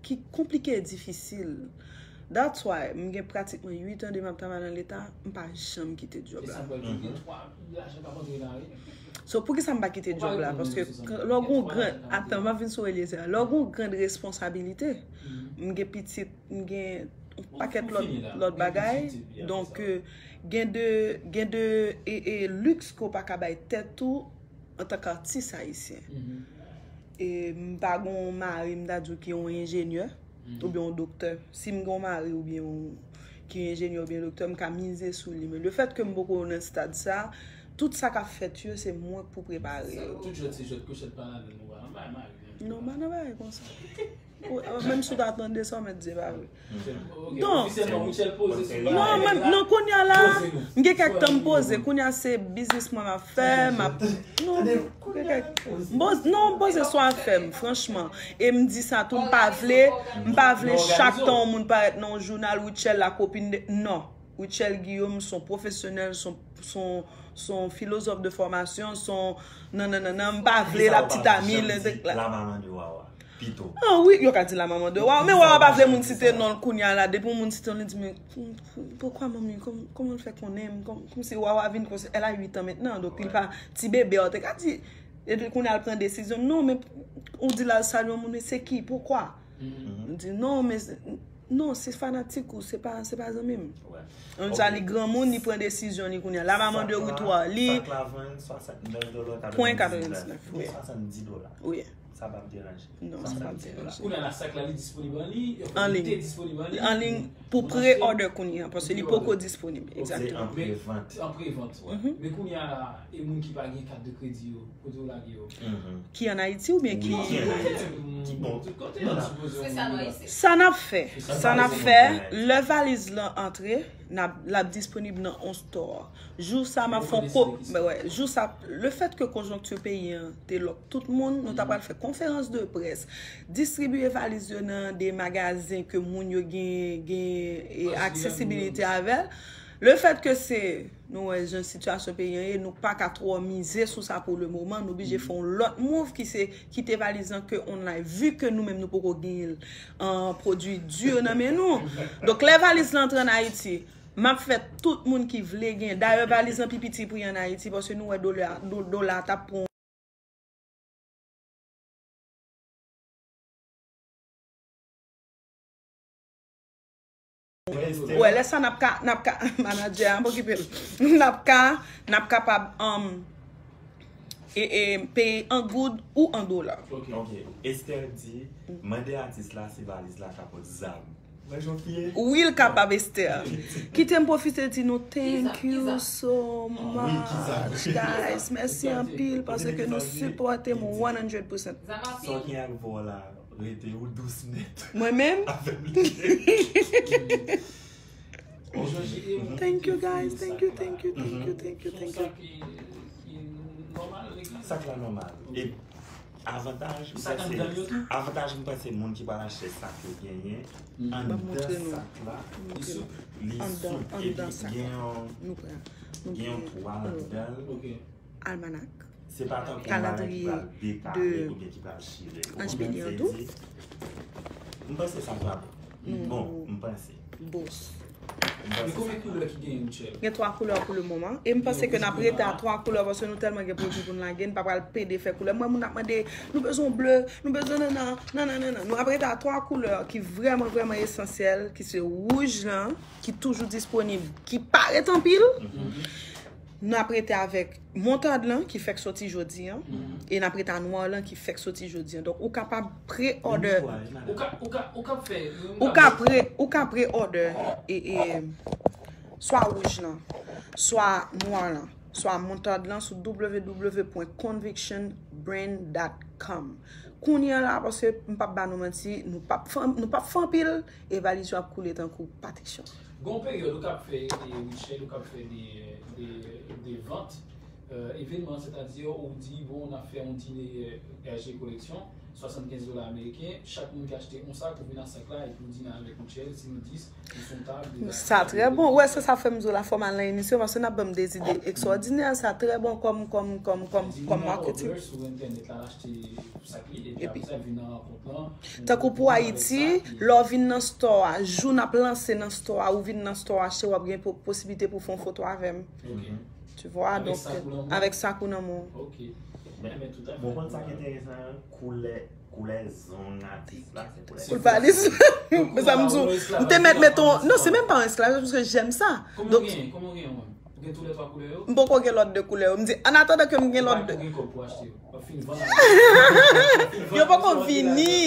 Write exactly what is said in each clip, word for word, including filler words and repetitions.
ki konplike e difisil. That's why m gen pratikman uit an de m ap travay nan Leta, m pa janm kite djòb la. So, poukisa m pa kite djòb la? Paske lè w gen yon grenn, atan, m ap vin sou Eliezer. Lè w gen yon grenn responsabilite, m gen pitit, m gen yon pakèt lòt, lòt bagay. Donk, euh, gen de, gen de, e, e, liks ke w pa ka bay tèt ou antanke atis ayisyen. E m pa gen yon mari, m ta di w, ki yon enjenyè oubyen yon doktè. Si m gen yon mari oubyen yon, ki enjenyè oubyen doktè, m ka mize sou li. Men lefèt ke m poko nan stad sa, tout sa k ap fèt yo, se mwen k pou prepare yo. Tout jwèt se jwèt, kouchèt pa nan men nou, pa nan bay mari. Non, pa nan bagay konsa. Menm si w ta tande sa, w mèt di se pa vre. Donk, non, men, non, kounye a la, m gen kèk tan m poze. Kounye a se biznis mwen m ap fè, m ap, non, m gen kèk, m poze, non, m poze sou afè m, franchman. E m di sa tou, m pa vle, m pa vle chak tan yon moun parèt nan yon jounal, Rutshelle la copine de, non. Rutshelle Guillaume se yon pwofesyonèl, se yon, se yon, se yon filozòf de fòmasyon, se yon, nan, nan, nan, nan, m pa vle la petite amie, la maman de Wawa. Pito. Ah wi, yo ka di la maman de Wawa. Men Wawa pa vle moun site non l kounye a la. Depi yon moun site non l, li di, men, poukwa manmi, kòman l fè konnen m? Kòm, kòmsi Wawa vin konsa, elle a huit ans maintenant, donk li pa ti bebe, ou te ka di, epi kounye a l pran desizyon. Non, men ou di l al salye yon moun, men se ki? Poukwa? M di, non, men, non, se fanatik ou, se pa, se pa zanmi m. Ann di sa, li granmoun, li pran desizyon li kounye a. La maman de Ruth Wally, pwen katrevendiznèf, wi. Wi. Sa p ap deranje. Non, sa p ap deranje. Kounye a la, sak la, li disponib an liy, li te disponib an liy. An liy pou pre-order kounye a, paske li poko disponib. Egzakteman. An prevant. An prevant, wi. Men kounye a la, e moun ki pa gen kat de kredi yo, kote yo lage yo? Ki ann Ayiti oubyen ki? Ki bon. Tout kote yo sipoze. Sa n ap fè, sa n ap fè, lè valiz lan antre, n ap, l ap disponib nan on store. Jou sa m ap fè on ko-, men wè, jou sa, le fèt ke konjonkti peyi an te lòk tout moun, nou ta pral fè konferans de près, distribiye valiz yo nan de magazen ke moun yo gen, gen, e, aksesibilite avè l. Le fèt ke se, nou wè jan sitiyasyon peyi an ye, nou pa ka twò mize sou sa pou le moman, nou blije fè yon lòt move ki se kite valiz lan ke online, vi ke nou menm nou poko genyen l an pwodui di nan men nou. Donk, lè valiz lan antre ann Ayiti, m ap fè tout moun ki vle gen. Dayè, valiz lan pi piti pri ann Ayiti, paske nou wè dola, do-, dola t ap pran. Wè, lè sa n ap ka, n ap ka, manadjè a, pa okipe l. N ap ka, n ap kapab, um, e, e, peye an goud ou an dola. Ok. Esther di, mande atis la si valiz la ka pot zam. Wi, l kapab, Esther. Kite m pwofite di nou thank you so much, guys. Mèsi anpil paske nou sipòte m one hundred percent. Sa w gen ak vò la, rete ou dous nèt. Mwen menm? Avè m li. Thank you, guys. Thank you, thank you, thank you, thank you, thank you. Sak la nòmal. E avantaj, m panse, avantaj, m panse moun ki pral achte sak yo genyen anndan sak la, li soup, epi gen yon, gen yon twa ladan l. Almanak. Se pa tankou yon bagay ki pral dekale oubyen ki pral chire. Ou konprann? Se di, m panse sa va bon. Bon, m panse. Bòs. Men konbyen koulè ki genyen, Rutshelle? Gen twa koulè pou le moman. E m panse ke n ap rete a twa koulè paske nou tèlman gen pwodui pou n lage, n pa pral pede fè koulè. Mwen, moun ap mande, nou bezwen ble, nou bezwen nannan, nannan, nannan. Nou ap rete a twa koulè ki vrèman, vrèman esansyèl, ki se wouj lan, ki toujou disponib, ki pa ret anpil. N ap rete avèk moutad lan ki fèk soti jodi an, e n ap rete a nwa lan ki fèk soti jodi an. Donk, ou kapab pre-order. Ou ka, ou ka, ou ka fè, ou ka pre, ou ka pre-order, e, e, swa wouj lan, swa nwa lan, swa moutad lan sou w w w pwen conviction brand dot com. Kounye a la, paske m p ap ba nou manti, nou p ap fè, nou p ap fè anpil, e valiz yo ap koule tankou Patrick Chon. Gon peryòd ou k ap fè, e, Rutshelle, ou k ap fè de, de, de vant, e, evènman, sètadi ou di, bon, n ap fè yon dine, e, R G Collection, swasannkenz dola ameriken, chak moun ki achte yon sak, ou vin ak sak la, epi ou dine avèk yon chèz, si nou dis, nou sou yon tab, deja. Sa trè bon. Wè, se sa fè m di w la, fò m al nan emisyon, paske n ap ban m de zide ekstwòdinè, sa trè bon kòm, kòm, kòm, kòm, kòm maketing. Sou entènèt la, l achte sak li, epi apre sa, l vin nan rankont lan. Tankou pou Ayiti, lè w vin nan store a, jou n ap lanse nan store a, ou vin nan store a, achte, w ap gen po-, posiblite pou w fè yon foto avè m. Tu vois, donk, avèk sak ou nan men w. Ok. Men, men tout à fait. Bon, konn sa ki enteresan an, koulè, koulè zong atis la, se koulè. Koulè valiz. Men sa m di w, m te mèt met yon, non, se menm pa yon esklavaj, paske j'aime ça. Kòman w gen, kòman w gen yon menm? Ou gen tou lè twa koulè yo? M poko gen lòt de koulè yo. M di, an atandan ke m gen lòt de. Ou pa gen kòb pou achte yo. W ap fin vann. Yo poko vini.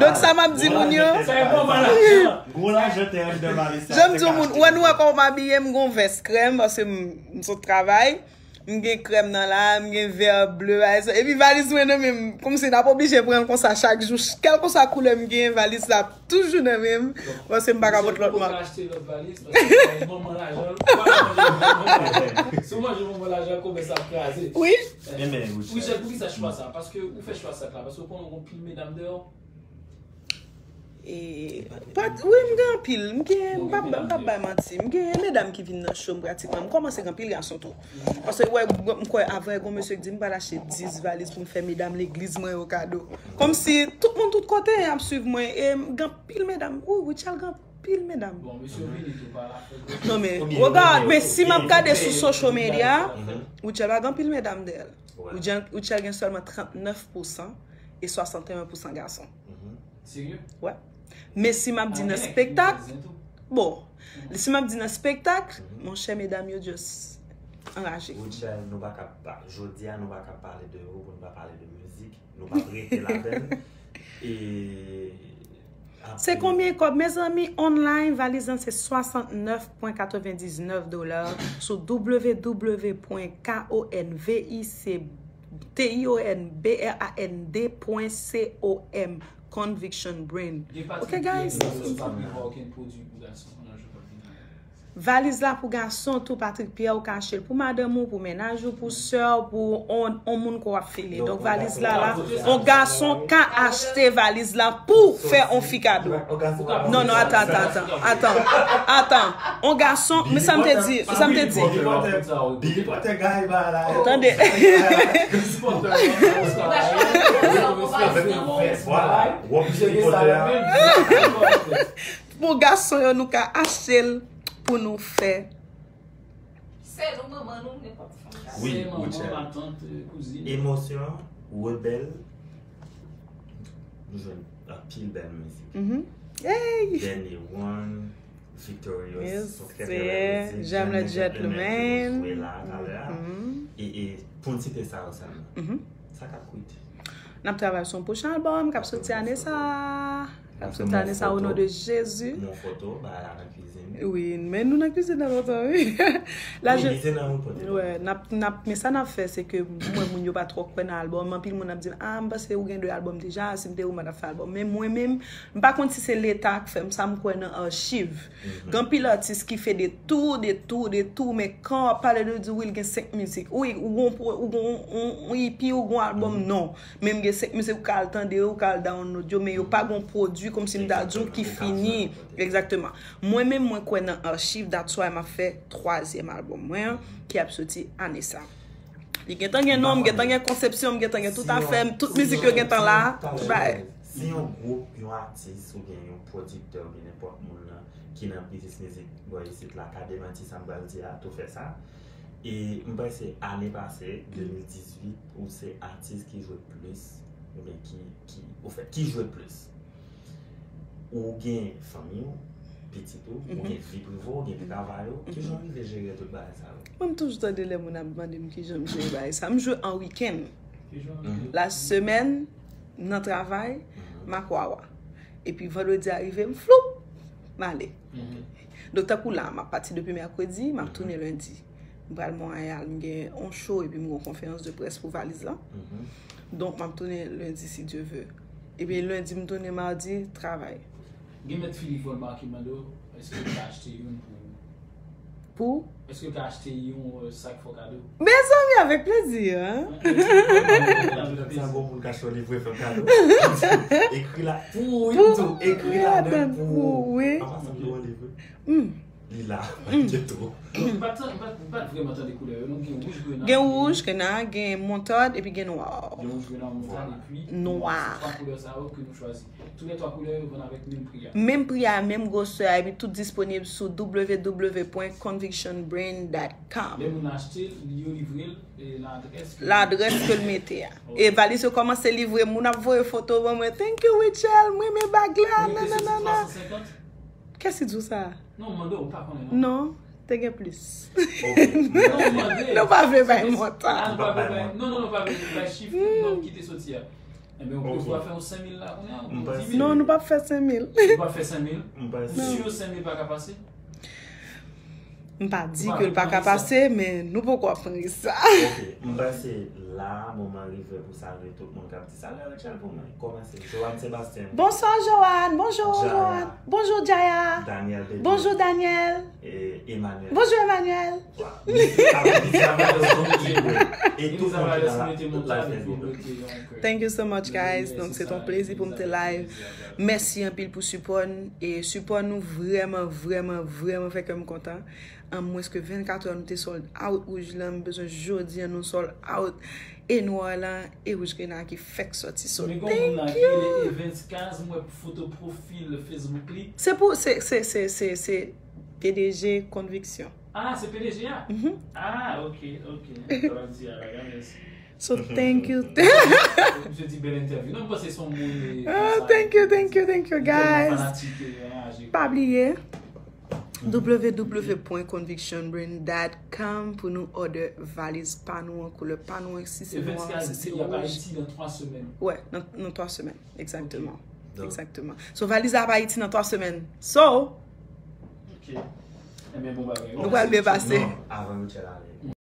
Donk, sa m ap di moun yo. Sa e bon, malad. Gwo lajan te anndan valiz sa. Jan m di w moun, ou wè nou wè kòman m abiye, m gon vès krèm, paske m, m sot travay. M gen krèm nan la, m gen vè ble, bagay sa. Epi valiz mwen nan men m, kòmsi n ap oblije pran l konsa chak jou. Kèlkeswa koulè m gen, valiz la ap toujou nan men m, paske m pa ka pot lòt map. Donk, ou poko ka achte lòt valiz, paske w pa gen manman lajan, ou pa ka manje manman lajan. Si w manje manman lajan, komès ap kraze. Wi. Enben, Richard, poukisa chwa sa? Paske ou fè chwa sa la, paske ou konnen w gon pil medam deyò. E, pa, wi, m gen anpil. M gen, m p ap, m p ap bay manti. M gen medam ki vin nan show m pratikman. M kòmanse gen anpil gason tou. Paske, wè, m kwè avan, gon mesye ki di m pral achte dis valiz pou m fè medam legliz mwen yo kado. Kòmsi tout moun tout kote ap swiv mwen. E m gen anpil medam. Wi, Richard gen anpil medam. Bon, mesye vini tou pa la. Non, men, regard, men si m ap gade sou social media, Richard pa gen anpil medam dèyè l. Richard, Richard gen sèlman trannèf pousan e swasanteyen pousan gason. Serye? Wè. Men si m ap di nan spektak, bon, si m ap di nan spektak, monchè, medam yo just anraje. Richard, nou pa ka pa, jodi a, nou pa ka pale de ou pou nou pa pale de mizik. Nou p ap rete ladan l. E, se konbyen kòb, mezanmi? Online, valiz lan se swasantnèf pwen katrevendiznèf dola sou www pwen konviction brand. Ok, guys? Gen patrik ki ap sou pa gen pa okenn pwodui pou gason nan jou k ap vini yo. Valiz la pou gason tou, Patrick Pierre, ou ka achte l pou madanm ou, pou mennaj ou, pou sè w, pou on, on moun ke w ap file. Donk, valiz la, la, on gason ka achte valiz la pou fè on fi kado. Non, non, atan, atan, atan. Atan. Atan. On gason, men sa m te di, sa m te di. Tande. Pou gason yo, nou ka achte l pou nou fè. Sè nou, manman nou, nenpòt fanm ka. Wi, sè, manman, matant, kouzin. Emosyon, rebèl. Nou jwenn anpil bèl mizik. Hey! Dènye One, Victorious, se yon trè, trè bèl mizik. J'aime le gentleman, nou jwe la talè a. E, e pou n site sa yo sèlman. Sa k ap kwit? N ap travay sou yon pwochen albòm k ap soti ane sa a. K ap soti ane sa a, o non de Jezi. Mon foto, bagay la nan kwizin. Wi, men nou nan kwizin nan lontan, wi. La, wi, je, kwizin nan ou pote. Wè, n ap, n ap, men sa n ap fè, se ke mwen, moun yo pa twò kwè nan albòm. Anpil moun ap di m, "Ah, m panse ou gen de albòm deja, si m te ou, m pa t ap fè albòm." Men mwen menm, m pa konn si se Leta k fè m sa, m kwè nan achiv. Gen anpil atis ki fè de tou, de tou, de tou, men kan w ap pale de di, wi, l gen senk mizik. Wi, ou gon, ou gon, on, on E P, ou gon albòm, non. Men m gen senk mizik, ou ka al tande yo, ou ka al download yo, men yo pa gon pwodui kòmsi m ta di w ki fini. Egzakteman. Mwen menm, mwen kwè nan achiv, that's why m ap fè twazyèm albòm mwen an, ki ap soti ane sa. Li gentan gen non, m gentan gen konsepsyon, m gentan gen tout afè m, tout mizik yo gentan la, tout bagay. Si yon gwoup, yon atis, oubyen yon pwodiktè, oubyen nenpòt moun nan ki nan biznis mizik bò isit la ka demanti sa m pral di a, tou fè sa. E m panse ane pase, de mil dizuit, ou se atis ki jwe plis, oubyen ki, ki, ofèt, ki jwe plis. Ou gen fanmi w, pitit ou, ou gen vi prive w, ou gen travay ou. Kijan w rive jere tout bagay sa yo? Mwen, m toujou tande lè moun ap mande m kijan m jere bagay sa. M jwe an wikenn. La semèn, nan travay, m ak Wawa. Epi vandredi a rive, m floup, m ale. Donk, tankou la, m ap pati depi mèkredi, m ap tounen lendi. M pral Monreyal, m gen yon show epi m gen yon konferans de près pou valiz lan. Donk, m ap tounen lendi, si Dye ve. Epi lendi, m tounen madi, travay. Gen mèt Philippe Volmar ki mande w, èske w ka achte youn pou Pou? Èske w ka achte yon euh, sak fò kado? Mezanmi, avèk plezi, hein? Sa bon moun ka chou livre fè kado. Ekri la pou ou, tou ekri la Ladan pou pou ou. ou, wi. Papa sa m dwe livre. Hmm. Li la, pa gen tou. M pa t m pa t- m pa t vrèman tande koulè yo non, gen wouj, grenad. Gen wouj, grenad, gen montad, epi gen nwa. Gen wouj, grenad, montad epi Nwa. Se twa koulè sa yo ke nou chwazi. Tou lè twa koulè yo vann avèk menm pri a. Menm pri a, menm gwosè a, epi tout disponib sou w w w pwen conviction brand dot com. Lè moun achte l, yo livre l e ladrès ke Ladrès ke l mete a. E valiz yo kòmanse livre, moun ap voye foto ban mwen. Thank you, Rachel, mwen renmen bag la. Ou mete sou Nananana. twa san senkant? Kès ki di w sa? Non, m mande w, m pa konnen non. Non, te gen plis. Ok. Non, m mande. Nou pa vle bay montan. Ah, nou pa vle bay. Non, non, nou pa vle bay chif non ki te soti a. Enben, ou Ok. prevwa fè yon senk mil la kounye a? M panse- Di mil? Non, nou p ap fè senk mil. Ou pa fè senk mil? M panse. Ou si senk mil pa ka pase? M pa di ke l pa ka pase, men nou poko ap pran risk sa. Ok, m panse la, moman rive pou salye tout moun k ap di salye Rachel pou mwen. Kòmanse, Joanne Sébastien. Bonswa, Joanne. Bonjou, Jaya. Joanne. Bonjou, Jaya. Daniel Bébé. Bonjou, Daniel. E Emmanuel. Bonjou, Emmanuel. Voilà. Miss Elizabeth Montier. E tout moun ki nan la live Facebook. Thank you so much, guys. Donk, se yon plezi pou m te live. Mèsi anpil pou sipò n. E sipò nou vrèman, vrèman, vrèman fè kè m kontan. An mwens ke vennkat è, nou te sold out wouj lan. M bezwen jodi an nou sold out e nwa lan e wouj grenad ki fèk sòti. So, Men gon moun la thank ki you. Rele Evans Kaz, m wè foto pwofil Facebook li. Se pou, se, se, se, se, se P D G Conviction. Ah, se P D G a? Mhm. Ah, ok, ok. Sa va di a, la, mèsi. So, thank you. Misye di bèl entèvyou. Non, m panse se yon moun. Ah, thank you, thank you, thank you, guys. Fanatik, eh, anraje. Pa bliye, w w w pwen conviction brand dot com pou nou order valiz pa nou an koulè pa nou an, si se Evans nwa, Kaz si se di y ap wouj. Ayiti nan twa semèn. Ouais, nan, nan twa semèn, exactement. Donk. Exactement. So, valiz ap Ayiti nan twa semèn. So, Ok. Enben, bon bagay. nou pral byen pase. Non, avan Rachel ale.